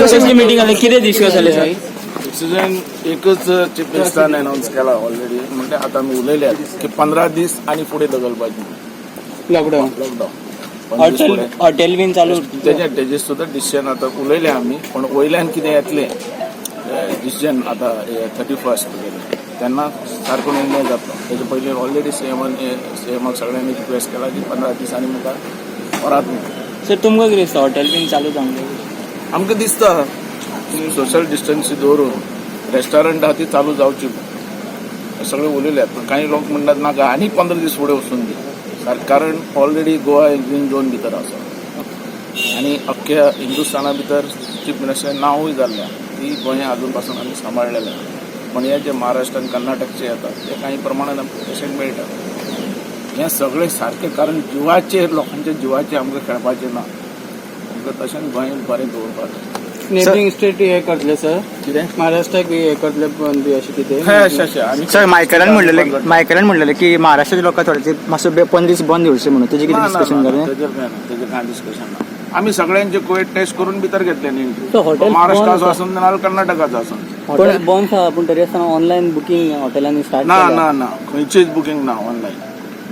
Sir, कसली meeting जाली, कितें डिस्कस जालें सर? डिसिजन एकच चीफ मिनिस्टरान अनाऊन्स केला ऑलरेडी. म्हणजे आता आमी उलयल्यात की 15 दीस आनी फुडें दगलपाची. लॉकडाऊन. लॉकडाऊन. हॉटेल, हॉटेल बीन चालू. तेजेर सुद्दां डिसिजन आतां उलयले आमी, पण वयल्यान कितें येतलें डिसिजन आतां 31st तेन्ना सारको निर्णय जातलो. तेजे पयलीं ऑलरेडी सीएमान, सीएमाक सगळ्यांनी रिक्वेस्ट केला की 15 दिसांनी मुखार व्हरात म्हणून. सर, तुमकां कितें दिसता, हॉटेल बीन चालू जावंक जाय? आमकां दिसता सोशल डिस्टन्सी दवरून रेस्टॉरंट आहा ती चालू जावची म्हूण. सगळे उलयल्यात, पण काही लोक म्हणटात नाका, आनी 15 दीस फुडें वचून दी सारकें, कारण ऑलरेडी गोवा ग्रीन झोन भितर आसा आनी अख्ख्या हिंदुस्थाना भितर चीफ मिनिस्टर नांवूय जाल्लें आहा ती गोंय अजून पासून आमी सांबाळलेलें आहा. पण हे जे महाराष्ट्र आनी कर्नाटकचे येतात ते काही प्रमाणान आमकां पेशंट मेळटा. हें सगळें सारकें, कारण जिवाचेर, लोकांच्या जिवाचेर आमकां खेळपाचें ना. आमकां तशेंच गोंय बरें दवरपाक जाय. नेबरिंग स्टेट हे करतले सर? कितें? महाराष्ट्राक बी हे करतले बंद बी अशें कितें? हय, अशें अशें आमी सर, मायकलान म्हणलेले की महाराष्ट्राचे लोक थोडे मातसो 15 दीस बंद दवरचे म्हणून, तेजे कितें ना, ना, डिस्कशन ना, जालें? तेजेर काय ना, तेजेर काय डिस्कशन ना. आमी सगळ्यांचे कोविड टेस्ट करून भितर घेतले न्ही. तो हॉटेल महाराष्ट्राचो बंद. आसून नाल्यार कर्नाटकाचो आसून. हॉटेल बंद आसा, पूण तरी आसतना ऑनलायन बुकींग हॉटेलांनी स्टार्ट. ना ना ना, खंयचीच बुकींग ना ऑनलायन,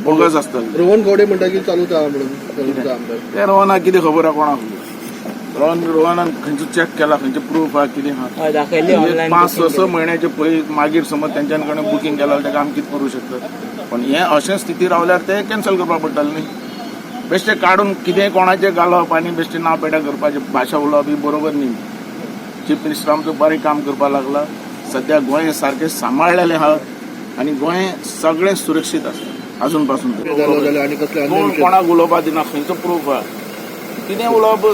बोगस आसतलें. रोहन गवडे म्हणटा की चालू जा म्हणून, चालू जा आमदार. ते रोहना कितें खबर आहा कोणाक? रोहनान खंयचो चॅक केला, खंयचो प्रूफ आहा, कितें आहा? हय, दाखयल्ली ऑनलायन. 5-6 म्हयन्याचे पयलीं मागीर समज तेंच्यान कडेन बुकींग केला जाल्यार तेका आमी कितें करूं शकतात? पण हें अशें स्थिती रावल्यार ते कॅन्सल करपाक पडटलें न्ही. बेश्टें काडून कितें कोणाचें घालप आनी बेश्टें नांव पेड्यार करपाचें, भाशा उलोवप ही बरोबर न्ही. चीफ मिनिस्टर आमचो बरें काम करपाक लागला. सद्या गोंय सारकें सांबाळलेलें आहा आनी गोंय सगळें सुरक्षीत आसा अजून पासून. जालो जाल्यार आनी कसले अन्य कोण विशय कोणाक उलोवपाक दिना. खंयचो प्रूफ आहा, कितें उलोवप?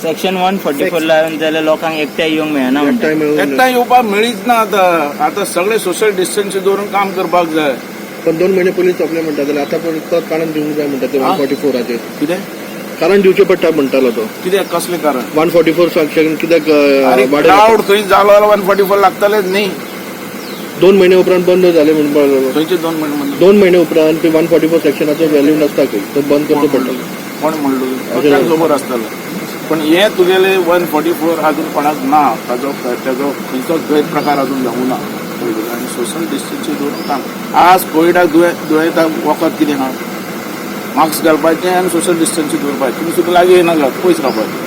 सेक्शन 144 लावन जाल्यार लोकांक एकठांय येवंक मेळना म्हणटा. एकठांय मेळून एकठांय येवपाक मेळीच ना आतां. आतां सगळें सोशल डिस्टन्स दवरून काम करपाक जाय. पण 2 म्हयने पयलीं सोंपले म्हणटा, जाल्यार आतां पण परत कारण दिवंक जाय म्हणटा ते 144चेर. कितें? कारण दिवचें पडटा म्हणटालो तो. कितें, कसलें कारण? 144 सेक्शन कित्याक अरे, वाडयला? क्रावड खंय जालो जाल्यार 144 लागतलेच न्ही. 2 म्हयने उपरांत बंद जाले म्हणपाक लागलो. खंयचे 2 म्हयने म्हणजे? 2 म्हयने उपरांत 144 सेक्शनाचो व्हॅल्यू नासता खंय, तो बंद करचो पडटलो. कोण म्हणलो ताका खबर आसतलें. पण हे तुगेले 144 अजून कोणाक ना, ताजो खंयचोच गैरप्रकार अजून जावूं ना. आनी सोशल डिस्टन्सींग दवरून काम. आज कोविडाक दुयेंताक वखद कितें आहा? मास्क घालपाचें आनी सोशल डिस्टन्सींग दवरपाचें. तुमी सुद्दां लागीं येनाका, पयस रावपाचें.